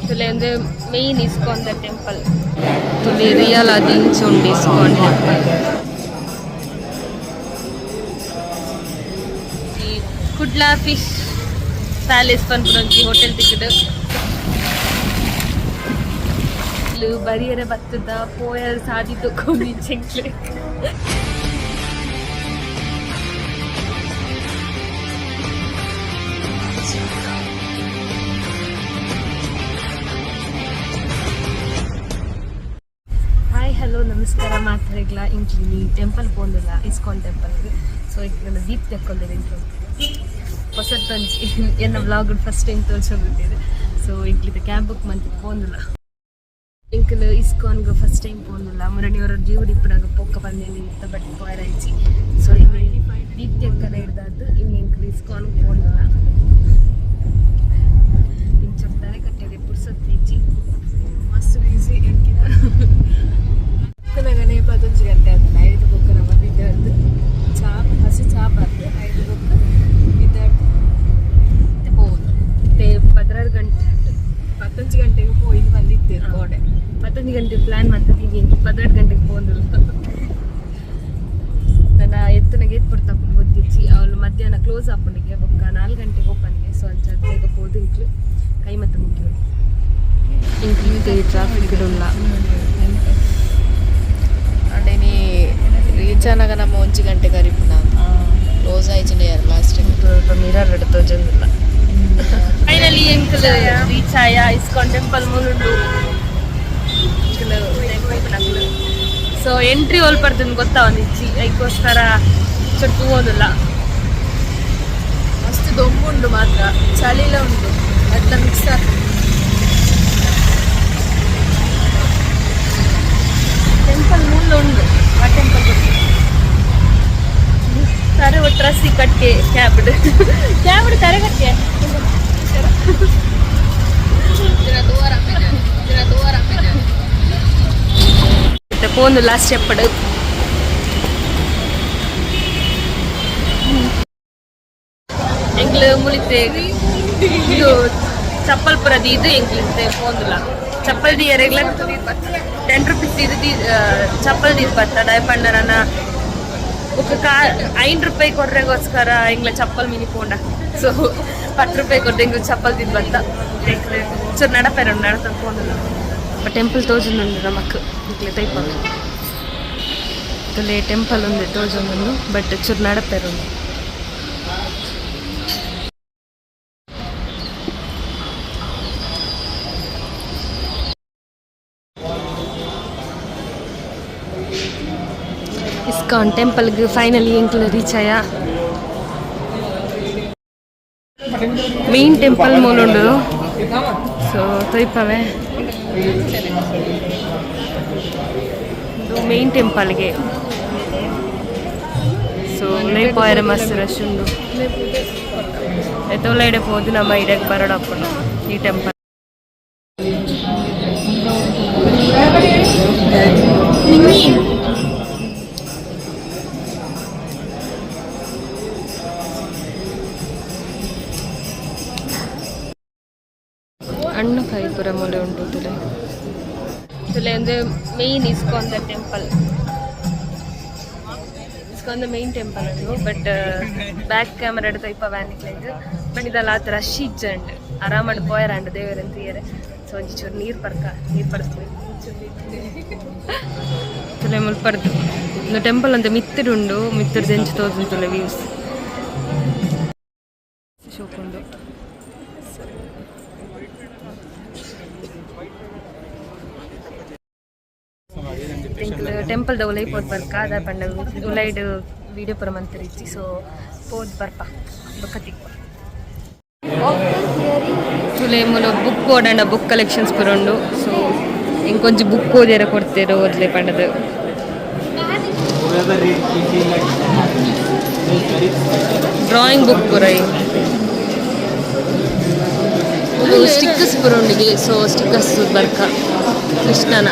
ತುಲೆ main ISKCON ದ temple. ತುಲೆ real ಆದ್ ಇಂಚ ಉಂಡು ಇಸ್ಕಾನ್ ಟೆಂಪಲ್. ಈ ಕುಡ್ಲ ಫಿಶ್ ಪ್ಯಾಲೇಸ್ ಪನ್ಪುನೊಂಜಿ ಹೋಟೆಲ್ ತಿಕ್ಕುದು. ಬರಿಯರೆ ಬತ್ತದ ಪೋಯರ್ ಸಾದಿ ತಕ್ಕೊಂದು. ಹಾಯ್, ಹಲೋ, ನಮಸ್ಕಾರ ಮಾತ್ರೆಗ್ಲ. ಇಂಕ್ಲಿ ಟೆಂಪಲ್ ಪೋಂದಿಲ್ಲ, ಇಸ್ಕಾನ್ ಟೆಂಪಲ್ಗೆ. ಸೊ ಈಗ ದೀಪ್ ತೆಕ್ಕೊಂದಿಲ್ಲ. ಇಂಕ್ಲು ಹೊಸತ್ತೊಂಜಿ ಎನ್ನ ವ್ಲಾಗ್ ಫಸ್ಟ್ ಟೈಮ್ ತೋರ್ಸೊಂದಿದ್ದೇನೆ. ಸೊ ಇಂಕ್ಲಿದ ಕ್ಯಾಬ್ ಬುಕ್ ಮಂತ್ ಪೋಂದಿಲ್ಲ. ಎಂಕುಲು ಇಸ್ಕಾನ್ಗೆ ಫಸ್ಟ್ ಟೈಮ್ ಪೋಂದಿಲ್ಲ. ಮುರಣಿ ಅವರ ಜೀವಡಿ ಇಪ್ಪುನಾಗ ಪೋಕ ಬಂದೇನಿ ಇತ್ತ, ಬಟ್ ಪೋಯರಾಯ್ಚಿ. ಸೊ ಇನ್ನು ದೀಪ್ ತೆಕ್ಕನ ಹಿಡ್ದಾದ್ದು. ಇನ್ನು ಎಂಕುಲು ಇಸ್ಕಾನ್ಗೆ ಪೋಂದಿಲ್ಲ. ಇಂಚ ತರೆ ಕಟ್ಟೆರೆ ಪುರ್ಸೊತ್ತು ಇಜ್ಜಿ. ಮಸ್ತ್ ಬಿಸಿ ಎಂಕಿನ. ಬೊಕ್ಕನಗನೆ 11 ಗಂಟೆ ಆತಂಡ. ಐದು ಬೊಕ್ಕ ನಮ್ಮ ಬಿದ್ದಾರ್ದು ಚಾ, ಫಸ್ಟ್ ಚಾ ಪರ್ದು ಐದು ಬೊಕ್ಕ ಬಿದ್ದಾರ್ದು ಮತ್ತೆ ಪೋದು ಮತ್ತೆ 16 ಗಂಟೆ ಆಯ್ತು. 11 ಗಂಟೆಗೆ ಪೋಯಿದು ಬಂದಿತ್ತೇರು ಕೋಡೆ. 11 ಗಂಟೆ ಪ್ಲಾನ್ ಮಾಡ್ತಿದ್ದೀನಿ, 12 ಗಂಟೆಗೆ ಪೋಂದಿಲ್ಲ. ನನ್ನ ಎತ್ತನಾಗ ಏತ್ ಪಡ್ತಾಪುಂಡು ಗೊತ್ತಿಜ್ಜಿ. ಅವಳು ಮಧ್ಯಾಹ್ನ ಕ್ಲೋಸ್ ಆಪುಂಡಿಗೆ, ಬೊಕ್ಕ 4 ಗಂಟೆಗೆ ಓಪನ್ಗೆ. ಸೊ ಅಂಚ ಬೇಗ ಪೋದು ಇಂಕ್ಲು ಕೈ ಮತ್ತೆ ಮುಗಿಯೋದು. ಇಂಕ್ಲು ಟ್ರಾಫಿಕ್ ಇಡಲ್ಲ. ಅಂಡ್ ಇನಿ ರೀಚ್ ಆನಾಗ ನಮ್ಮ 1 ಗಂಟೆ ಕರಿಪುನ ಕ್ಲೋಸ್ ಆಯ್ಚಿಂಡ ಯಾರು ಲಾಸ್ಟ್. ಮಿರರ್ ತೋಜೊಂದಿಲ್ಲ. ಫೈನಲಿ ಎಂಕಲ್ ರೀಚ್ ಆಯ. ಇಸ್ಕಾನ್ ಟೆಂಪಲ್ ಮೂಲುಂಡು. ಸೊ ಎಂಟ್ರಿ ಓಲ್ ಪಡ್ತಂದು ಗೊತ್ತಾವೊಂದಿಜ್ಜಿ, ಐಕೋಸ್ಕರ ಚುಟ್ಟು ತೂವೊಂದಿಲ್ಲ. ಮಸ್ತ್ ದೊಂಬುಂಡು ಮಾತ್ರ, ಚಳಿಲ ಉಂಟು, ಎಲ್ಲ ಮಿಕ್ಸ್ ಆಗ್ತದೆ. ಟೆಂಪಲ್ ಮೂಲ ಉಂಡು. ಆ ಟೆಂಪಲ್ ಗೊತ್ತು. ತರೆ ಒಟ್ರಾಸಿ ಕಟ್ಕೆ ಕ್ಯಾಬ್ಡ್ ಕ್ಯಾಬ್ಡ್ ತರೆ ಕಟ್ಕೆ. ಪೋಂದು ಲಾಸ್ಟ್ ಸ್ಟೆಪ್. ಎಂಕ್ಲು ಮುಳಿತೆ ಇದು ಚಪ್ಪಲ್ ಪುರ ದೀದು ಎಂಕ್ಲು ಪೋಂದುಲ. ಚಪ್ಪಲ್ ದೀಯರೆಗ್ಲ 10 ರುಪೀಸ್ ಇದು ಚಪ್ಪಲ್ ದೀದ್ ಬತ್ತ. ಪಂಡ ನನ್ನ ಬೊಕ್ಕ ಕಾ 5 ರೂಪಾಯಿ ಕೊಡ್ರೆಗೋಸ್ಕರ ಎಂಗ್ಲ ಚಪ್ಪಲ್ ಮಿನಿ ಪೋಂಡ. ಸೊ 10 ರೂಪಾಯಿ ಕೊಡ್ರೆ ಎಂಗ್ಲ ಚಪ್ಪಲ್ ದೀದ್ ಬತ್ತ. ಚೂರು ನಡಪೇರ ನಡತ ಪೋಂದುಲ. ಟೆಂಪಲ್ ತೋಜೊಂದುಂಡು ನಮಕ್. ಇಕ್ಲೆ ತೈಪ ತುಲೆ ಟೆಂಪಲ್ ಉಂದು ತೋಜೊಂದುಂಡು, ಬಟ್ ಚೂರು ನಡಪೇರುಂಡು. ಇಸ್ಕಾನ್ ಟೆಂಪಲ್ಗೆ ಫೈನಲಿ ಎಂಕ್ಲು ರೀಚ್ ಆಯ. ಮೇನ್ ಟೆಂಪಲ್ ಮೂಲುಂಡು. ಸೊ ತೊಯ್ಪವೆ. ಇದು ಮೇನ್ ಟೆಂಪಲ್ಗೆ. ಸೊ ಉಲೈ ಪೋಯರೆ ಮಸ್ತ್ ರಶ್ ಉಂಡು. ಎತ್ತೋಲ ಇಡೆ ಪೋದು ನಮ್ಮ ಇಡೆಗ್ ಬರಡಪ್ಪುಂಡು ಈ ಟೆಂಪಲ್. ಅಣ್ಣ ಕಾಯಿಪುರ ಮೂಲೆ ಉಂಟು. ತುಲೆ ತುಲೆ ಅಂದ್ರೆ main ISKCON the temple, ISKCON the main temple ಅದು. ಬಟ್ ಬ್ಯಾಕ್ ಕ್ಯಾಮರಾ ತೈಪ ವ್ಯಾನಿಕ್ಲೆಗ್. ಬಟ್ ಇದೆಲ್ಲ ಆತ ರಶ್ ಇಜ್ಜಂಡ್, ಆರಾಮಡ್ ಪೋಯರಾಂಡ್ ದೇವರಂತ ತೀಯರೆ. ಸೊ ಒಂಜಿ ಚೂರು ನೀರು ಪರ್ಕ, ನೀರು ಪರ್ಸ್ಲಿ. ತುಲೆ ಮುಲ್ಪರ್ದು ಒಂದು ಟೆಂಪಲ್ ಅಂತ ಮಿತ್ತುಡು ಉಂಡು. ಮಿತ್ತುಡು ದೆಂಚು ತೋಜುಂಡು ತುಲೆ ವ್ಯೂಸ್ ಶೋಕುಂಡು. ಟೆಂಪಲ್ ದ ಉಲೈ ಪೋದ್ ಬರ್ಕ ಅದ ಪಂಡ ಉಲೈಡ್ ವಿಡಿಯೋ ಪೂರ ಮಂತರಿಜ್ಜಿ. ಸೊ ಪೋದ್ ಬರ್ಪ, ಬೊಕ್ಕ ತಿಕ್ಪ. ತುಲೆ ಮೂಲು ಬುಕ್ ಓಡಂಡ ಬುಕ್ ಕಲೆಕ್ಷನ್ಸ್ ಪೂರ ಉಂಡು. ಸೊ ಇಂಕೊಂಜಿ book ಓದಿಯರ ಕೊಡ್ತೇರು ಓದ್ಲೆ ಪಂಡದು. Whoever read, he feel like he is very special. Drawing book ಪೂರ. ಸ್ಟಿಕ್ಕರ್ಸ್ ಪೂರ ಉಂಡಿಗೆ. ಸೊ ಸ್ಟಿಕ್ಕರ್ಸ್ ಬರ್ಕ ಕೃಷ್ಣನ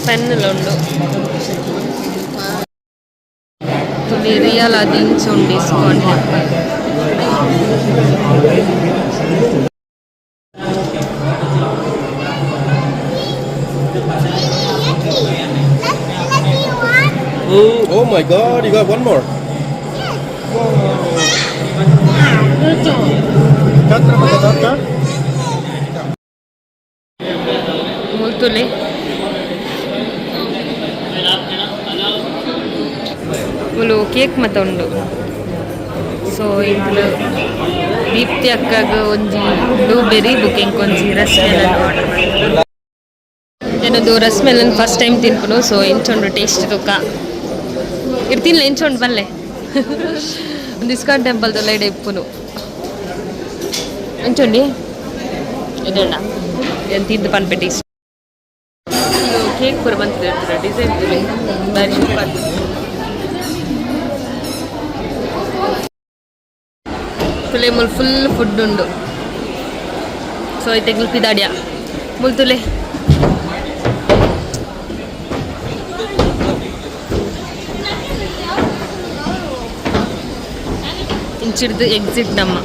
ಪೆನ್ನೆಲ್ಲ ಉಂಡು. ರಿಯಲ್ ಅದು ಇಂಚುಂಡು ISKCON temple. Oh my God, you got one more. Wow. ಮುಲ್ತುಲೆ ಮುಲು ಕೇಕ್ ಮತ ಉಂಡು. ಸೊ ಇಂಕ್ಲು ದೀಪ್ತಿ ಅಕ್ಕಗ್ ಒಂಜಿ ಬ್ಲೂಬೆರಿ, ಬುಕ್ಕಿಂಗ್ ಒಂಜಿ ರಸ್ ಮೆಲನ್ ಆರ್ಡರ್ ಮಲ್ತುಂಡು. ಏನದು ರಸ್ ಮೆಲನ್ ಫಸ್ಟ್ ಟೈಮ್ ತಿನ್ಪುನು. ಸೊ ಇಂಚೊಂಡು ಟೇಸ್ಟ್ ತುಕ್ಕ ಇರ್ ತಿನ್ಲೆ, ಇಂಚೊಂಡು ಬಲ್ಲೆ. ಒಂದು ಇಸ್ಕಾನ್ ಟೆಂಪಲ್ ಲೈಡ್ ಇಪ್ಪುನು. ಇಂಚೊಂಡಿ ಇದೆಲ್ಲ ಏನು ತಿಂದು ಪನ್ಪೆ ಟೇಸ್ಟ್. ಕೇಕ್ ಪೂರ ಬಂತಿದೆ, ಡಿಸೈನ್ ಬಾರಿ ಸೂಪರ್. ತುಲೆ ಮುಲ್ ಫುಲ್ ಫುಡ್ ಉಂಡು. ಸೊ ಇತ್ತೆ ಪಿದಾಡ್ಯ ಮುಲ್ ತುಲೆ. ಇಂಚಿಡ್ದು ಎಕ್ಸಿಟ್ ನಮ್ಮ.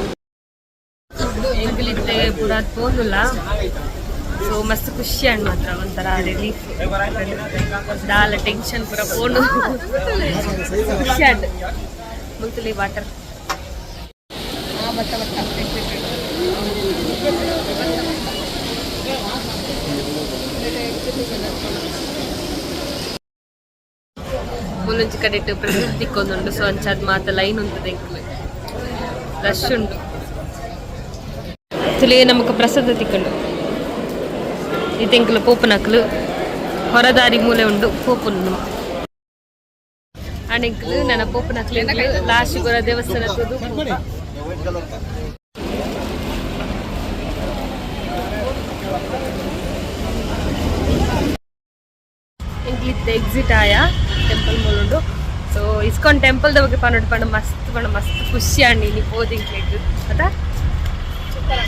ಎಂಕುಲಿತ್ತೆ ಪೂರ ಪೋನುಲ್ಲ. ಸೊ ಮಸ್ತ್ ಖುಷಿ ಅಂಡ್ ಮಾತ್ರ ಒಂಥರ ರಿಲೀಫ್. ದಾಲ ಟೆನ್ಷನ್ ಪೂರ ಪೋನು, ಖುಷಿ ಅಂಡ್ ಮುಲ್ತುಲಿ ವಾಟರ್. ಬತ್ತ ಬತ್ತ. ಮುಲ್ಲೊಂಜಿ ಕಡೆಟ್ ಪ್ರಸಾದ ತಿಕ್ಕೊಂದುಂಡು. ಸೊ ಅಂಚಾದ್ ಮಾತ ಲೈನ್ ಉಂತದೆ ಎಂಕ್ಲು, ರಶ್ ಉಂಡು. ತುಲೆ ನಮಕ್ ಪ್ರಸಾದ ತಿಕ್ಕಂಡು. ಇತ್ತೆ ಪೋಪುನಕ್ಲು ಹೊರದಾರಿ ಮೂಲೆ ಉಂಡು ಪೋಪುನು. ಅಂಡ್ ಎಂಕ್ಲು ನನ್ನ ಪೋಪುನಕ್ಲು ಲಾಸ್ಟ್ ಗೊರ ದೇವಸ್ಥಾನ ತೂದು ಪೋಪ. ಎಂಕ್ಲಿತ್ತೆ ಎಕ್ಸಿಟ್ ಆಯ, ಟೆಂಪಲ್ ಮೂಲುಂಡು. ಸೊ ಇಸ್ಕಾನ್ ಟೆಂಪಲ್ ದ ಬಗ್ಗೆ ಪನೊಡು ಪಂಡ ಮಸ್ತ್ ಪಂಡ ಮಸ್ತ್ ಖುಷಿ ಅಂಡ್ ಇನಿ ಪೋದಿಂಕ್ಲೆಗ್ ಅತ. ಸೂಪರ್.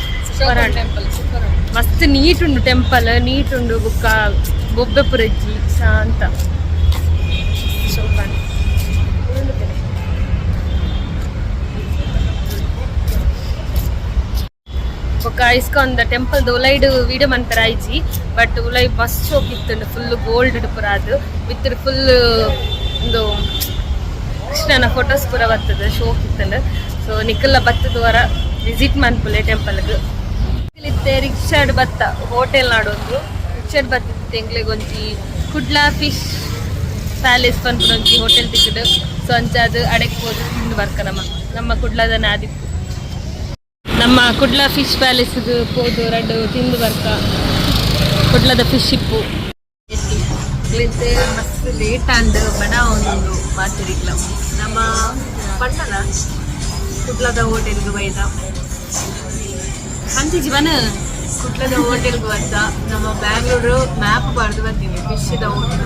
Temple super. ಮಸ್ತ್ ನೀಟ್ ಉಂಡು ಟೆಂಪಲ್, ನೀಟ್ ಉಂಡು. ಬುಕ್ಕ ಬೊಬ್ಬೆ ಪುರಜ್ಜಿ, ಶಾಂತ ಶೋಕಾಂಡ್. ಬೊಕ್ಕ ಇಸ್ಕಾನ್ ದ ಟೆಂಪಲ್ ದ ಉಲೈಡ್ ವಿಡಿಯೋ ಮನ್ಪೆರ ಆಯ್ಜಿ, ಬಟ್ ಉಲೈ ಮಸ್ತ್ ಶೋಕ್ ಇತ್ತುಂಡು. ಫುಲ್ ಗೋಲ್ಡ್ ಪುರ ಅದು ವಿತ್ ಫುಲ್ ಒಂದು ಕೃಷ್ಣನ ಫೋಟೋಸ್ ಪೂರ ಬರ್ತದೆ, ಶೋಕ್ ಇತ್ತುಂಡು. ಸೊ ನಿಕಲ್ಲ ಬತ್ತದ ವರ ವಿಸಿಟ್ ಮನ್ಪುಲೆ ಟೆಂಪಲ್ಗ್. ಇತ್ತೆ ರಿಕ್ಷಾಡ್ ಬತ್ತ ಹೋಟೆಲ್ ನಾಡೊಂದು. ರಿಕ್ಷಾಡ್ ಬತ್ತಿತ್ತು. ಎಂಕ್ಲೆಗ್ ಒಂಜಿ ಕುಡ್ಲ ಫಿಶ್ ಪ್ಯಾಲೇಸ್ ಪನ್ಪುನ ಒಂಜಿ ಹೋಟೆಲ್ ತಿಕ್ಕುದು. ಸೊ ಅಂಚಾದ್ ಅಡೆಕ್ ಪೋದು ತಿಂದು ಬರ್ಕ. ನಮ್ಮ ನಮ್ಮ ಕುಡ್ಲದ ಆದಿಪ್ಪು. ನಮ್ಮ ಕುಡ್ಲ ಫಿಶ್ ಪ್ಯಾಲೇಸ್ ಪೋದು ರಡ್ಡು ತಿಂದು ಬರ್ಕ. ಕುಡ್ಲದ ಫಿಶ್ ಇಪ್ಪು. ಇತ್ತೆ ಮಸ್ತ್ ಲೇಟ್ ಆಂಡ್, ಬಡ ಒಂದು ಮಾತಿರಿಗ್ಲ. ನಮ್ಮ ಪಣ್ಣನ ಕುಡ್ಲದ ಹೋಟೆಲ್ಗೆ ಬೈದ. ಅಂಚಿಜಿ ಬನ. ಕುಡ್ಲದ ಹೋಟೆಲ್ಗೆ ಬಂದ. ನಮ್ಮ ಬ್ಯಾಂಗ್ಳೂರು ಮ್ಯಾಪ್ ಬರ್ದು ಬರ್ತೀನಿ ಫಿಶ್ದ ಹೋಟೆಲ್.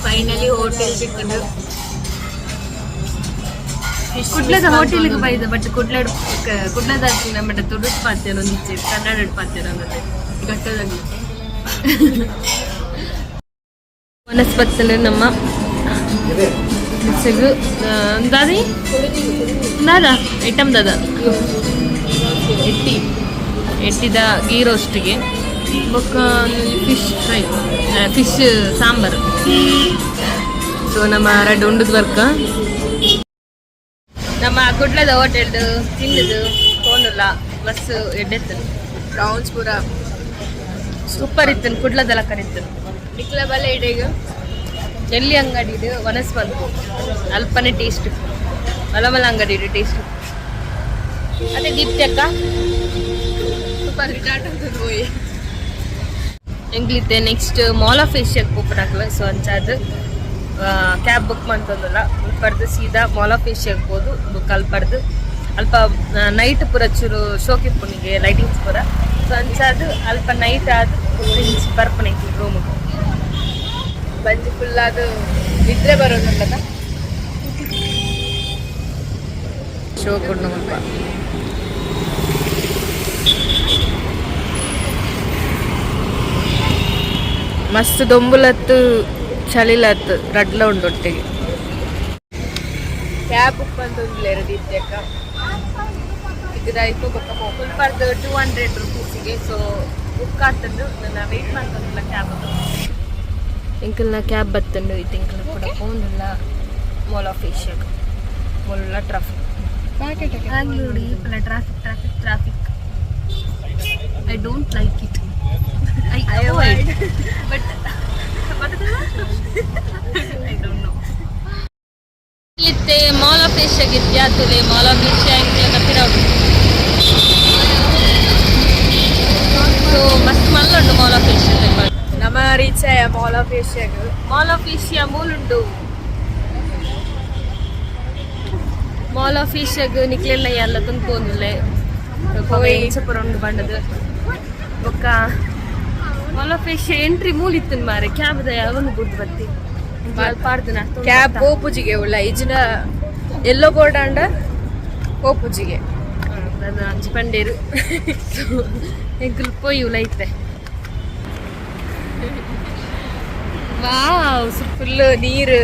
ಫೈನಲಿ ಹೋಟೆಲ್ ಸಿಕ್ಕಂಡು. ಕುಡ್ಲದ ಹೋಟೆಲ್ಗೆ ಬೈದ, ಬಟ್ ಕುಡ್ಲಡ್ ಕುಡ್ಲದ ನಮ್ಮ ತುಡುಟ್ ಪಾತೇನ ಒಂದಿಚ್ಚೆ, ಕನ್ನಡ ಪಾತೇನ ಅನ್ನೋದೇ. ಘಟ್ಟದಲ್ಲಿ. ವನಸ್ಪತಿ ನಮ್ಮ ಮಿಕ್ಸಗ್ ದಾದಿ ದಾದಾ ಐಟಮ್ ದಾದಾ ಎಟ್ಟಿ ಎಟ್ಟಿದ ಗೀ ರೋಸ್ಟ್ಗೆ, ಬೊಕ್ಕ ಫಿಶ್ ಫ್ರೈ, ಫಿಶ್ ಸಾಂಬಾರು. ಸೊ ನಮ್ಮ ರಡ್ಡು ಉಂಡುದು ವರ್ಕ. ನಮ್ಮ ಕುಡ್ಲದ ಹೋಟೆಲ್ದು ತಿಂದುದು ಫೋನುಲ್ಲ. ಮಸ್ತ್ ಎಡ್ಡೆತ್ತು. ಪ್ರಾನ್ಸ್ ಪೂರ. ಸೂಪರ್ ಇತ್ತು, ಕುಡ್ಲದಲ್ಲ ಕರಿತ್ತು. ನಿಕ್ಲ ಬಲ ಇಡೀಗ. ಎಲ್ಲಿ ಅಂಗಡಿ ಇದು ವನಸ್ಪಂತು ಅಲ್ಪನೆ ಟೇಸ್ಟ್, ಮಲಮಲ ಅಂಗಡಿ ಇದು ಟೇಸ್ಟ್. ಅದೇ ದೀಪ್ತಿ ಅಕ್ಕ. ಸೂಪರ್ ಹೋಯಿ. ಎಂಗ್ಲಿತ್ತೆ ನೆಕ್ಸ್ಟ್ ಮಾಲ್ ಆಫ್ ಏಷ್ಯಾಕ್ಕೆ ಪೋಪುನಾಕ್ಲ. ಸೊ ಅಂಚಾದ್ ಕ್ಯಾಬ್ ಬುಕ್ ಮಂತೊಂದುಲ್ಲ. ಅಲ್ಪರ್ದು ಸೀದಾ ಮಾಲ್ ಆಫ್ ಏಷ್ಯಾಕ್ಕೆ ಪೋದು, ಬುಕ್ ಅಲ್ಪರ್ದು ಅಲ್ಪ ನೈಟ್ ಪೂರ ಚೂರು ಶೋಕ್ ಇಪ್ಪುನಿಗೆ, ಲೈಟಿಂಗ್ಸ್ ಪೂರ. ಸೊ ಅಂಚಾದ್ ಅಲ್ಪ ನೈಟ್ ಆದ್ ಬರ್ಪುನೆ ರೂಮ್ಗೆ. ಬಂಜಿ ಫುಲ್ ಅದು ನಿದ್ರೆ ಬರೋದುಂಡದ. ಶೋಕ್ ಉಂಡು ಮುಲ್ಪ. ಮಸ್ತ್ ದೊಂಬುಲತ್ತು, ಚಳಿಲತ್ತು, ರಡ್ಲ ಉಂಡು ಒಟ್ಟಿಗೆ. ಕ್ಯಾಬ್ ಬುಕ್ ಬಂತೊಂದುಲ್ಲೆರ್ ದೀಪ್ತಕ್ಕ ಇದಾಯ್ತು ಬೊಕ್ಕ ಮುಲ್ಪರ್ದು 200 ರುಪೀಸಿಗೆ. ಸೊ ಬುಕ್ ಆತಂದು ನನ್ನ ವೆಯ್ಟ್ ಮಾಡ್ಕೊಂಡಿಲ್ಲ ಕ್ಯಾಬ್. ಎಂಕಲ್ನ ಕ್ಯಾಬ್ ಬತ್ತಂಡು. ಇತ್ತು ಎಂಕಲ್ನ ಕೂಡ ಫೋನ್ ಮಾಲ್ ಆಫ್ ಏಷ್ಯಾಗ. ಮುಲ್ಲ ಟ್ರಾಫಿಕ್ ಬ್ಯಾಂಗ್ಳೂರು ಈ traffic, traffic, traffic. I don't like it. I avoid, but I don't know. ಇತ್ತೆ ಮಾಲ್ ಆಫ್ ಏಷ್ಯಾಗೆ ಇತ್ಯಾತುಲೆ. ಮಾಲ್ ಆಫ್ ಏಷ್ಯಾ ಎಂಕ್ಲೆನ ಪಿರವು. ಸೊ ಮಸ್ತ್ ಮಲ್ಲುಂಡು ಮಾಲ್ ಆಫ್ ಏಷ್ಯಾ ಟೆಂಪಲ್. ನಮ್ಮ ರೀಚ್ ಆಯ ಮಾಲ್ ಆಫ್ ಏಷ್ಯಾಗ್. ಮಾಲ್ ಆಫ್ ಏಷ್ಯಾ ಮೂಲುಂಡು. ಮಾಲ್ ಆಫ್ ಏಷ್ಯಾಗ್ ನಿಕ್ಲೆಲ್ಲ ಎಲ್ಲ ತುಂಬ್ಕೊಂದುಲ್ಲೆ. ಇಂಚಪುರ ಉಂಡು ಬಂಡದು. ಬೊಕ್ಕ ಮಾಲ್ ಆಫ್ ಏಷ್ಯಾ ಎಂಟ್ರಿ ಮೂಲಿತ್ತನ್ ಮಾರೆ. ಕ್ಯಾಬ್ ದ ಯಾವೊಂದು ಗುಡ್ದು ಬತ್ತಿ ಪಾಡ್ದನ. ಕ್ಯಾಬ್ ಪೋಪುಜಿಗೆ ಉಳ್ಳ ಇಜಿನ ಎಲ್ಲೋ ಬೋರ್ಡ್ ಅಂಡ ಪೋಪುಜಿಗೆ. ಅಂಚಿ ಪಂಡೇರು ಎಂಕುಲು ಪೋಯಿ ಉಲೈತೆ. ವಾವ್. ಫುಲ್ ನೀರು.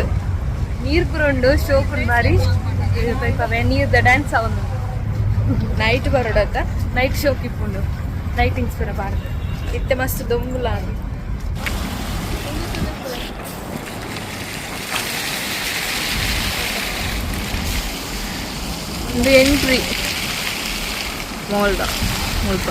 ನೀರ್ ಪೂರ ಉಂಡು. ಶೋಕುಂಡು ಬಾರಿ. ಪೈಪವೆ ನೀರ್ದ ಡ್ಯಾನ್ಸ್ ಆವೊಂದುಂಡು. ನೈಟ್ ಬರೋಡತ್ತ. ನೈಟ್ ಶೋಕ್ ಇಪ್ಪುಂಡು, ಲೈಟಿಂಗ್ಸ್ ಪೂರ ಬಾರ್ದು. ಇತ್ತೆ ಮಸ್ತ್ ದೊಂಬುಲ. ಒಂದು ಎಂಟ್ರಿ ಮಾಲ್ದ ಮುಲ್ಪ.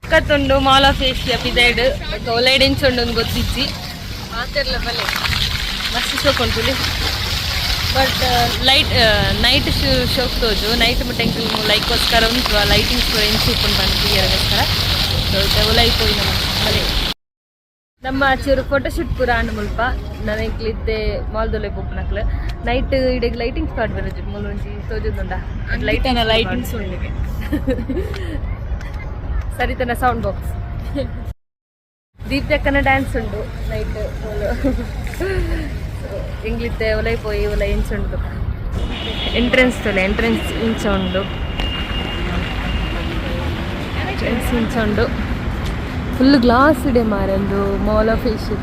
ಪಕ್ಕತ್ತುಂಡು ಮಾಲ್ ಆಫ್ ಏಷ್ಯಾ ಪಿದೈಡ್. ಒಲೈಡ್ ಎಂಚ ಉಂಡು ಗೊತ್ತಿಜ್ಜಿ. ಮಾತೆರ್ಲ ಬಲೆ, ಮಸ್ತ್ ಶೋಕ್ ಉಂಟು. ಬಟ್ ಲೈಟ್ ನೈಟ್ ಶೋಕ್ ತೋಜು. ನೈಟ್ ಮುಟ್ಟ ಎಂಕುಲು ಲೈಕ್ಗೋಸ್ಕರ ಉಂಟು. ಲೈಟಿಂಗ್ಸ್ ಪೂರ ಎಂಚ ಉಪ್ಪುಂಡು ಪಂದ್ ತೂಯೆರೆಗೋಸ್ಕರ. ಸೊ ಉಲೈ ಪೋಯಿನ ಬಲೆ. ನಮ್ಮ ಚೂರು ಫೋಟೋಶೂಟ್ ಪೂರ ಆಂಡ್ ಮುಲ್ಪ. ನನ ಎಂಕ್ಲು ಇತ್ತೆ ಮಾಲ್ದೊಲೆ ಪೋಪುನಕ್ಲು. ನೈಟ್ ಇಡೆಗ್ ಲೈಟಿಂಗ್ಸ್ ಪಾಡ್ ಬರೋಜು. ಮೂಲು ಒಂಜಿ ತೋಜೊಂದುಂಡ ಲೈಟ್? ಲೈಟಿಂಗ್ಸ್ ಉಂಡಿಗೆ. ಸರಿತನ ಸೌಂಡ್ ಬಾಕ್ಸ್. ದೀಪ್ತಕ್ಕನ ಡ್ಯಾನ್ಸ್ ಉಂಡು ನೈಟ್. ಮೂಲು ಎಂಗ್ಲಿತ್ತೆ ಒಲೈ ಪೋಯಿ ಒಲೈ ಇಂಚ ಉಂಡು. ಎಂಟ್ರೆನ್ಸ್ ತೊಲೆ. ಎಂಟ್ರೆನ್ಸ್ ಇಂಚ ಉಂಡು. ಎಂಟ್ರೆನ್ಸ್ ಇಂಚ ಉಂಡು. ಫುಲ್ ಗ್ಲಾಸ್ ಇಡೆ ಮಾರೆ. ಒಂದು ಮಾಲ್ ಆಫ್ ಏಷ್ಯಾ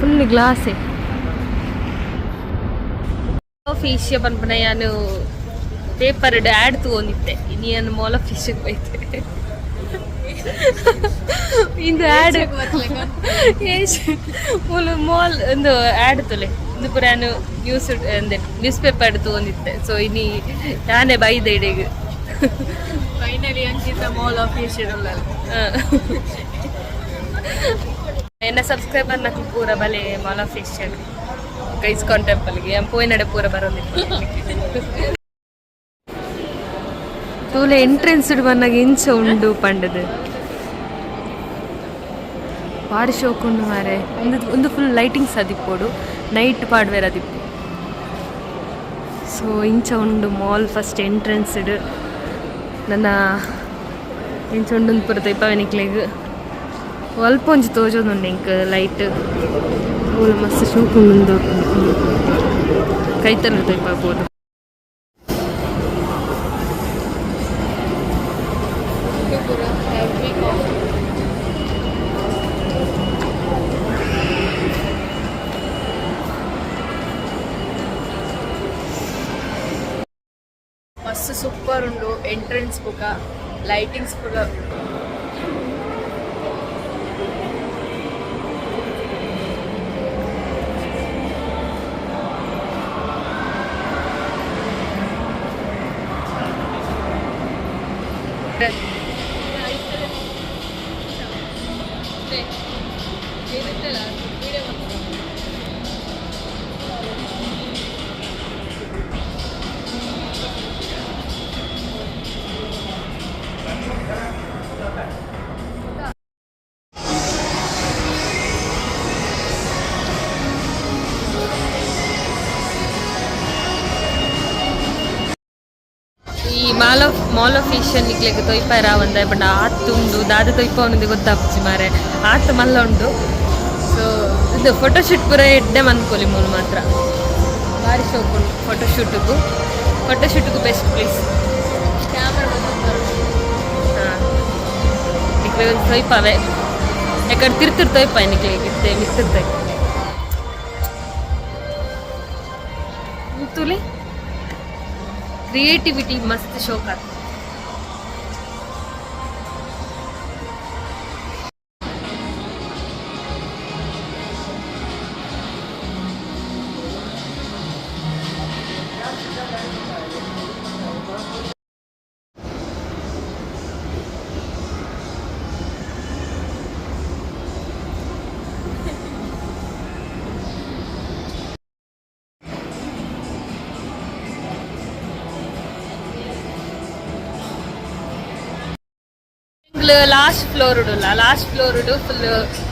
ಫುಲ್ ಗ್ಲಾಸೆ. ಆಫ್ ಏಷ್ಯಾ ಪನ್ಪುನ ಯಾನು ಪೇಪರ್ ಆ್ಯಡ್ ತಗೊಂಡಿತ್ತೆ. ಇನಿ ಯಾನು ಮಾಲ್ ಆಫ್ ಏಷ್ಯಾಗ್ ಪೋಯ್ತೆ. ಇಂದು ಆ್ಯಡ್ ಮೂಲು ಮಾಲ್ ಒಂದು ಆ್ಯಡ್ ತುಲೆ. ಇಂದು ಪೂರ ಯಾನು ನ್ಯೂಸ್ ಅಂದೆ ನ್ಯೂಸ್ ಪೇಪರ್ ತಗೊಂಡಿತ್ತೆ. ಸೊ ಇನಿ ಯಾನೇ ಬೈದೆ ಇಡೆಗ್. Finally Ankita mall of Asia. ಎನ್ನ ಸಬ್ಸ್ಕ್ರೈಬರ್ ನಕ್ಲು ಪೂರ ಬಲೆ ಮಾಲ್ ಆಫ್ ಏಷ್ಯಾಗ್, ಇಸ್ಕಾನ್ ಟೆಂಪಲ್ಗೆ. ಪೋಯಿನಡೆ ಪೂರ ಬರೋದಿತ್ತು. ತೂಲೆ, ಎಂಟ್ರೆನ್ಸ್ ಬಂದಾಗ ಇಂಚ ಉಂಡು ಪಂಡದು. ಬಾರಿ ಶೋಕ್ ಉಂಡು ಮಾರೆ. ಒಂದು ಒಂದು ಫುಲ್ ಲೈಟಿಂಗ್ಸ್ ಅದಿಪ್ಪೋಡು. ನೈಟ್ ಪಾಡ್ವೇರ ಅದಿಪ್ಪು. ಸೊ ಇಂಚ ಉಂಡು ಮಾಲ್ ಫಸ್ಟ್ ಎಂಟ್ರೆನ್ಸ್. ನನ್ನ ಇಂಚ ಉಂಡು ಪೂರ ತೈಪವೆ ನಿಕ್ಲೆಗ್. ಅಲ್ಪ ಒಂಜಿ ತೋಜೊಂದುಂಡು ಎಂಕ್ ಲೈಟ್. ಮೂಲು ಮಸ್ತ್ ಶೋಕ್ ಉಂಡು. ಕೈತಲ್ ತೈಪಾಬೋದು. ಪೂರ ಹೆವಿ ಕಾಫಿ. ಮಸ್ತ್ ಸೂಪರ್ ಉಂಡು ಎಂಟ್ರೆನ್ಸ್ ಬುಕ ಲೈಟಿಂಗ್ಸ್ ಪೂರ. ಈ mall of mall mall of Asian ನಿಕ್ಲೆಗ್ ತೊಯ್ಪಾರ ಒಂದ ಪಂಡ ಆತ್ ಉಂಡು ದಾದ ತೊಯ್ಪವನಂದು ಗೊತ್ತಾಪುಜಿ ಮಾರೆ ಆತ್ ಮಲ್ಲ ಉಂಡು. ಸೊ ಇದು ಫೋಟೋಶೂಟ್ ಪೂರ ಎಡ್ಡೆ ಮನ್ಕೊಲಿ ಮೂಲು ಮಾತ್ರ. ಭಾರಿ ಶೋಕ್ ಉಂಡು ಫೋಟೋಶೂಟ್ಗೂ. ಫೋಟೋಶೂಟ್ಗೂ ಬೆಸ್ಟ್ ಪ್ಲೇಸ್. ಕ್ಯಾಮ್ರಾ. ಹಾಂ, ನಿಕ್ಲೆ ಒಂದು ತೊಯ್ಪಾವೆ ಯಾಕಂದ್ರೆ ತಿರ್ತಿರ್ ತೊಯ್ಪಾಯ್ ನಿಕ್ಲೆಗ್ ಇತ್ತೆ ಮಿತ್ತಿರ್ತೈ ತುಲಿ. ಕ್ರಿಯೇಟಿವಿಟಿ ಮಸ್ತ್ ಶೋಕ್ ಆತ. ಲಾಸ್ಟ್ ಫ್ಲೋರ್ ಉಡುಲ್ಲ, ಲಾಸ್ಟ್ ಫ್ಲೋರ್ ಉಡು ಫುಲ್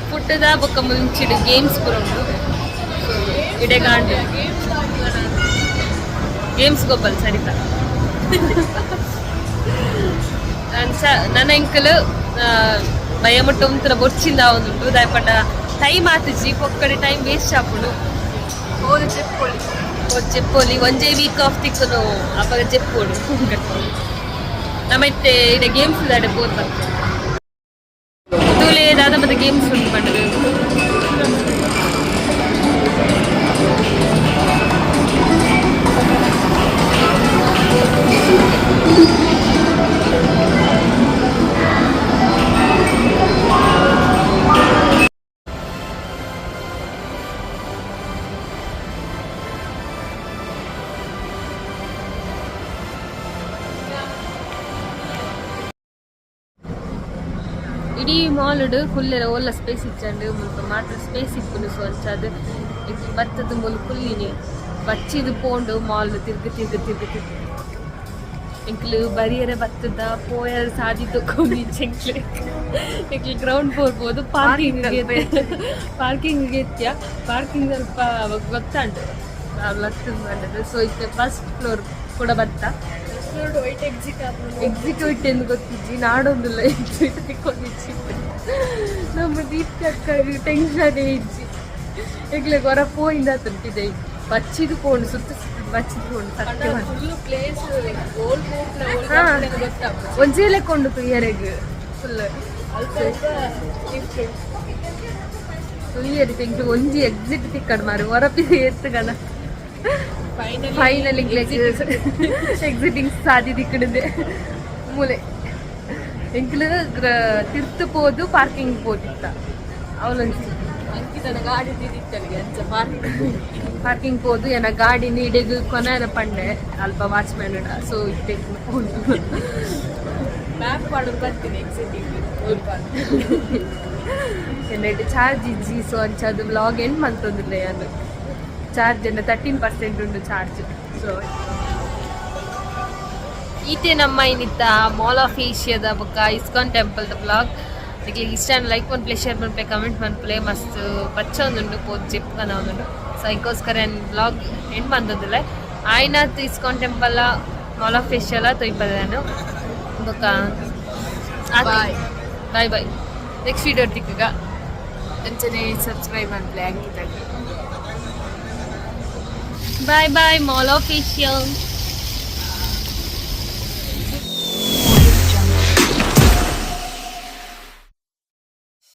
ಫುಡ್ದ ಬೊಕ್ಕ ಮುಂಚಿಡು ಗೇಮ್ಸ್ ಪೂರ ಉಂಡು. ಇಡೆಗಾಂಡ್ ಗೇಮ್ಸ್ ಗೊಬ್ಬಲ್ ಸರಿತಾ. ಅಂಚ ನನ್ನ ಎಂಕಲ್ ಭಯ ಮುಟ್ಟ ಉಂತುನ ಬೊರ್ಚಿಂದ ಒಂದುಂಡು. ದಾಯೆ ಪಂಡ ಟೈಮ್ ಆತುಜಿ, ಪೊಕ್ಕಡೆ ಟೈಮ್ ವೇಸ್ಟ್ ಆಪುಂಡು. ಹೋದ ಚೆಪ್ಪೊಳಿ. ಜೆಪ್ಪೋಲಿ, ಒಂಜೇ ವೀಕ್ ಆಫ್ ತಿಕ್ಕುನು, ಅಪಗ ಜೆಪ್ಪೋಡು. ನಮ್ಮ ಇತ್ತೆ ಇಡೆ ಗೇಮ್ಸ್ ದಾಡೆ ಪೋತ ತೂಲೆ ದಾದ ಮತ್ತೆ ಗೇಮ್ಸ್ ಉಂಟು ಪಂಡದು. ಇಡೀ ಮಾಲ್ ಕುಲ್ಲೆರ ಓಲ್ಲ ಸ್ಪೇಸ್ ಇಚ್ಚಂಡು ಮುಲ್ಪ ಮಾತ್ರ ಸ್ಪೇಸ್ ಇಪ್ಪುನು. ಸೊ ಅಂಚಾದ್ ಬತ್ತದ ಮೂಲು ಕುಲ್ಲಿನಿ. ಬಚ್ಚಿದ್ ಪೋಂಡು ಮಾಲ್ ತಿರ್ಗ್ ತಿರ್ಗ್ ತಿರ್ಗ್ ತಿರ್ಗ್. ಎಂಕ್ಲು ಬರಿಯರೆ ಬತ್ತದ ಪೋಯರ್ ಸಾದಿ ತಕೊಂದಿಚ್ಚ ಎಂಕ್ಲು. ಎಂಕ್ಲು ಗ್ರೌಂಡ್ ಫ್ಲೋರ್ ಪೋದು ಪಾರ್ಕಿಂಗ್ ಪಾರ್ಕಿಂಗ್ ಎತ್ಯ. ಪಾರ್ಕಿಂಗ್ ಸ್ವಲ್ಪ ಗೊತ್ತಾಂಡು ಲತ್ತುಂದು. ಸೊ ಇತ್ತೆ ಫಸ್ಟ್ ಫ್ಲೋರ್ ಕೂಡ ಬತ್ತ. White exit. ಎಕ್ಸಿಟ್ ಎಂದು ಗೊತ್ತಿಜ್ಜಿ, ನಾಡೊಂದುಲ್ಲ ಎಕ್ಸಿಟ್ ಕೊಂದಿಜ್ಜಿ. ನಮ್ಮ ದೀಪ್ತಿ ಅಕ್ಕ ಟೆನ್ಷನ್ ಇಜ್ಜಿ. ಎಗ್ಲೆ ಹೊರ ಪೋಯಿಂದ ತುಂಟಿದೆ ಬಚ್ಚಿದು ಪೋಂಡು, ಸುತ್ತ ಸುತ್ತ ಬಚ್ಚಿದು ಪೋಂಡು ಸತ್ಯ. ಫುಲ್ ಪ್ಲೇಸ್ ಓಲ್ ಪೋಪ್ನ. ಹಾ. ಗೊತ್ತಾಗ್ತದೆ. ಒಂಜೇ ಲೆಕ್ಕೊಂಡು ತುಯ್ಯರೆಗ್ ಫುಲ್. ಅಲ್ಪ ಅಲ್ಪ ಡಿಫ್ರೆಂಟ್. ತುಯ್ಯರಿ ತಿಂಗ್ಳು ಒಂಜಿ ಎಕ್ಸಿಟ್ ತಿಕ್ಕಡ್ ಮಾರು ಹೊರಪಿ ಎತ್ತುಗಣ. ಫೈನಲಿ. ಫೈನಲಿ ಎಕ್ಸಿಟಿಂಗ್ ಸಾದಿ ದಿಕ್ಕಡಿದೆ. ಮೂಲೆ ಎಂಕ್ಲು ತಿರ್ತು ಪೋದು ಪಾರ್ಕಿಂಗ್ ಪೋದಿತ್ತ ಅವಲೊಂಜಿ. ಅಂಕಿತನ ಗಾಡಿ ತಿದ್ದಿತ್ತಲ್ಲಿಗೆ ಅಂಚ ಪಾರ್ಕಿಂಗ್. ಪಾರ್ಕಿಂಗ್ ಪೋದು ಎನ ಗಾಡಿನ ಇಡೆಗ್ ಕೊನೆರ ಪಂಡೆ ಅಲ್ಪ ವಾಚ್ಮ್ಯಾನ್. ಸೊ ಇತ್ತೆ ಪೋಂಡು. ಮ್ಯಾಪ್ ಮಾಡೋದು ಬರ್ತೀನಿ ಎಕ್ಸಿಟಿಂಗ್. ಎನ್ನೈಟ್ ಚಾರ್ಜ್ ಇಜ್ಜಿ. ಸೊ ಅಂಚ ಅದು ವ್ಲಾಗ್ ಎಂಡ್ ಮಂತೊಂದಿಲ್ಲ ಯಾನು. ಚಾರ್ಜ್ ಎನ್ನ 13% ಉಂಡು ಚಾರ್ಜ್. ಸೊ ಈತೆ ನಮ್ಮ ಏನಿತ್ತ ಮಾಲ್ ಆಫ್ ಏಷ್ಯಾದ ಬೊಕ್ಕ ಇಸ್ಕಾನ್ ಟೆಂಪಲ್ದ ವ್ಲಾಗ್. ನಿಕ್ಲೆಗ್ ಇಷ್ಟ ಲೈಕ್ ಮನ್ಪುಲೆ, ಶೇರ್ ಮನ್ಪುಲೆ, ಕಮೆಂಟ್ ಮನ್ಪುಲೆ. ಮಸ್ತ್ ಪಚ್ಚ ಒಂದುಂಡು ಪೋದು ಜೆಪ್ಪುಗನ ಒಂದುಂಡು. ಸೊ ಐಕೋಸ್ಕರ ವ್ಲಾಗ್ ಎಂಡ್ ಮಂತೊಂದುಲ್ಲೆ. ಆಯ್ನಾತ್ ಇಸ್ಕಾನ್ ಟೆಂಪಲ್, ಮಾಲ್ ಆಫ್ ಏಷ್ಯಾಲ ತೊಯ್ಪದೆ ನಾನು ಬೊಕ್ಕ. Bye. Bye bye, next video ತಿಕ್ಕಗ. ಅಂಚನೆ ಸಬ್ಸ್ಕ್ರೈಬ್ ಮನ್ಪುಲೆ ಅಂಕಿತಗ್. Bye bye, mall of Asia.